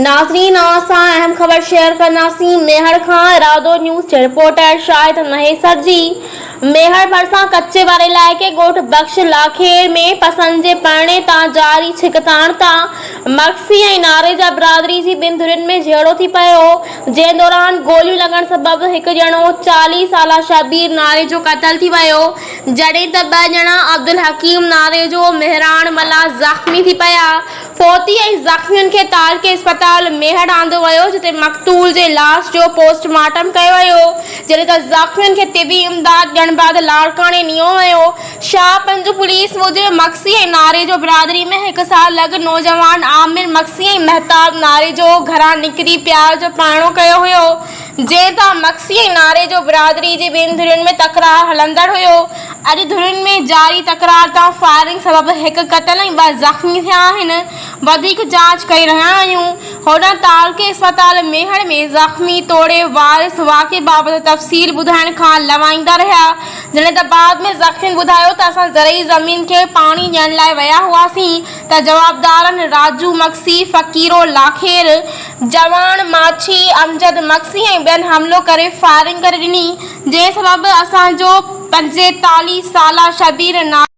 ناظرين اوهان سان اهم خبر شيئر ڪنداسين ميهڙ کان ارادو نيوز جي رپورٽر شاهد مهيسر جي ميهڙ ڀرسان ڪچي واري علائقي ڳوٺ بخش لاکير ۾ پسند جي پرڻي تان جاري ڇڪتاڻ تان مگسي ۽ ناريجا برادري جي ٻن ڌرين ۾ جهيڙو ٿي پيو جنهن دوران گوليون لڳڻ سبب هڪ ڄڻو 40 سالا شبير ناريجو قتل ٿي ويو جڏهن ته ٻه ڄڻا عبدالحڪيم ناريجو مهراڻ ملاح زخمي ٿي پيا. فوتي ۽ زخمين کي تعلقي اسپتال ميهڙ آندو ويو جتي مقتول جي لاش جو پوسٽ مارٽم ڪيو ويو جڏهن ته زخمين کي طبي امداد ڏيڻ بعد لاڙڪاڻي نيو ويو. شاهه پنجو پوليس موجب مگسي ۽ ناريجو برادري ۾ هڪ سال اڳ نوجوان عامر مگسي ۽ مهتاب ناريجو گهران نڪري پيار جو پائڻو ڪيو هيو جنهن تان مگسي ۽ ناريجو برادري جي ٻن ڌرين ۾ تڪرار هلندڙ هيو. اڄ ڌرين ۾ جاري تڪرار تان فائرنگ سبب هڪ قتل ۽ ٻه زخمي ٿيا آهن، وڌيڪ جاچ ڪري رهيا آهيون. هوڏانهن تعلقي اسپتال ميهڙ ۾ زخمي توڙي وارث واقعي بابت تفصيل ٻڌائڻ کان لنوائيندا رهيا، جڏهن ته بعد ۾ زخمين ٻڌايو ته اسان زرعي زمين کي پاڻي ڏيڻ لاء ويا هئاسين ته جوابدارن راجو مگسي، فقيرو لاکير، جواڻ ماڇي، امجد مگسي ۽ ٻين حملو ڪري فائرنگ ڪري ڏني، جنهن سبب اسان جو 45 سالا شبير ناريجو.